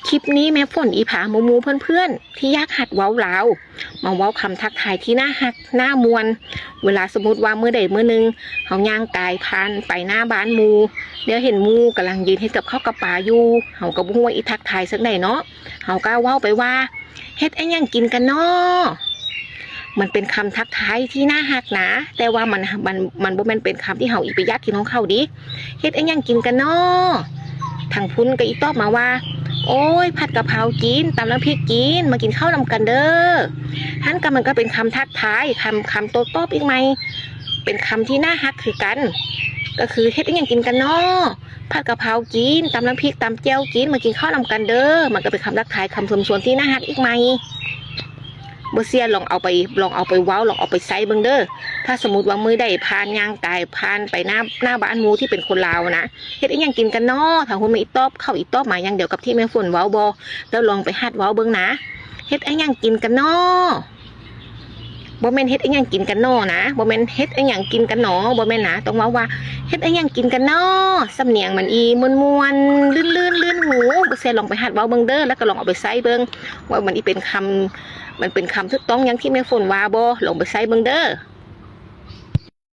ຄລິບນີ້ແມ່ຝົນອີພາໝູ່ໆເພື່ອນໆທີ່ຢາກຫັດເວົ້າລາວ ມາເວົ້າຄຳທັກທາຍທີ່ໜ້າຮັກໜ້າມ່ວນ. ເວລາສົມມຸດວ່າມື້ໃດມື້ໜຶ່ງເຮົາຍ່າງກາຍຜ່ານໄປໜ້າບ້ານໝູ່ ແລ້ວເຫັນໝູ່ກຳລັງຢືນເຮັດກັບເຂົ້າກັບປາຢູ່ ເຮົາກໍບໍ່ຮູ້ວ່າອີທັກທາຍຈັ່ງໃດເນາະ ເຮົາກໍເວົ້າໄປວ່າ ເຮັດອີ່ຫຍັງກິນກັນນໍ? ມັນເປັນຄຳທັກທາຍທີ່ໜ້າຮັກນະ ແຕ່ວ່າມັນ ມັນ ມັນບໍ່ແມ່ນເປັນຄຳທີ່ເຮົາອີໄປຢາກກິນຂອງເຂົາເດ. ເຮັດອີ່ຫຍັງກິນກັນນໍ? ທາງພຸ້ນກໍອີຕອບມາວ່າ ໂອ້ຍ ຜັດກະເພົາກິນ ຕຳນ້ຳພິກກິນ ມາກິນເຂົ້ານຳກັນເດີ. ຫັ້ນກໍມັນກໍເປັນຄຳທັກທາຍ ຄຳ ຄຳໂຕ້ຕອບອີກໃໝ່ ເປັນຄຳທີ່ໜ້າຮັກຄືກັນ ກໍຄື ເຮັດອີ່ຫຍັງກິນກັນນໍ? ຜັດກະເພົາກິນ ຕຳນ້ຳພິກ ຕຳແຈ່ວກິນ ມາກິນເຂົ້ານຳກັນເດີ. ມັນກໍເປັນຄຳທັກທາຍ ຄຳເຊີນຊວນທີ່ໜ້າຮັກອີກໃໝ່. ບໍ່ເຊື່ອລອງເອົາໄປ ລອງເອົາໄປເວົ້າ ລອງເອົາໄປໃຊ້ເບິ່ງເດີ. ຖ້າສົມມຸດວ່າມື້ໃດຜ່ານ ຍ່າງກາຍຜ່ານໄປໜ້າ ໜ້າບ້ານໝູ່ທີ່ເປັນຄົນລາວນະ ເຮັດອີ່ຫຍັງກິນກັນນໍ? ທາງພຸ້ນມາອີຕອບ ເຂົາອີຕອບມາຢ່າງດຽວກັບທີ່ແມ່ຝົນເວົ້າບໍ່? ແລ້ວລອງໄປຫັດເວົ້າເບິ່ງນະ ເຮັດອີ່ຫຍັງກິນກັນນໍ? ບໍ່ແມ່ນເຮັດອີ່ຫຍັງກິນກັນນໍນະ ບໍ່ແມ່ນເຮັດອີ່ຫຍັງກິນກັນນໍ ບໍ່ແມ່ນນະ ຕ້ອງເວົ້າວ່າ ເຮັດອີ່ຫຍັງກິນກັນນໍ? ສຳນຽງມັນອີມ່ວນໆ ລື່ນໆ ລື່ນຫູ. ບໍ່ເຊື່ອລອງໄປຫັດເວົ້າເບິ່ງເດີ ແລ້ວກໍລອງເອົາໄປໃຊ້ເບິ່ງ ວ່າມັນອີເປັນຄຳ ມັນເປັນຄຳຖືກຕ້ອງຢ່າງທີ່ແມ່ຝົນວ່າບໍ່? ລອງໄປໃຊ້ເບິ່ງເດີ.